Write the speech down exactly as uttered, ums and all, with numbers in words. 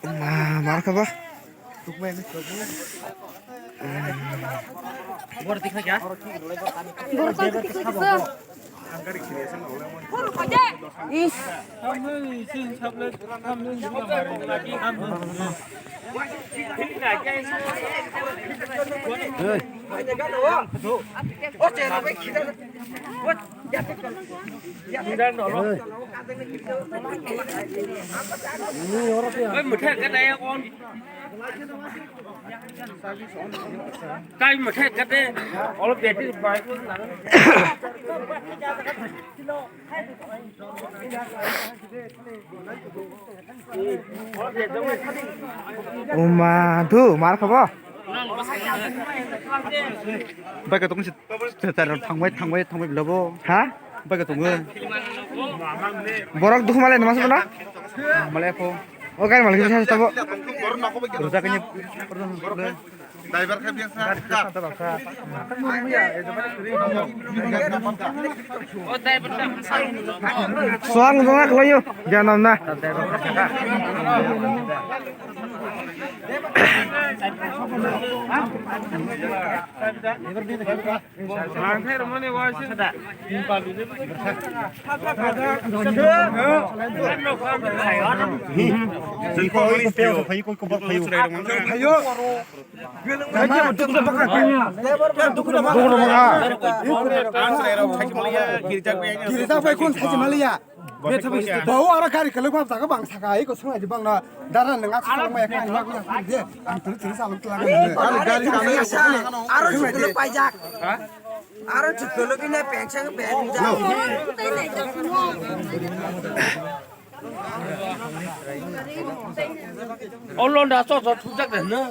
Ma, mar kha ba? Is. Kai mathai kate, olo battery bai. Uma, thu, mar kha bo? Bai ka tong si, thangbai, thangbai, thangbai, bilabo. Ha? Bai ka tong. Borok dukhu malai nama sabo na? Malai ko. O gari malai sa sabo. Rujak ni. Driver khe biasa. Suang dongak layo, janam na. Phayo. Girja bai kun thaji maliya. Bau aro gari kelok ma jaga bang saka, iko sungai di bang na. Dara nang ak sungai ma ya kan, ya kan, ya kan, dia. Ang tuli tuli salam telah. Aro juklo paijak. Aro juklo kini pengseng peng. Olonda so so thujak de na.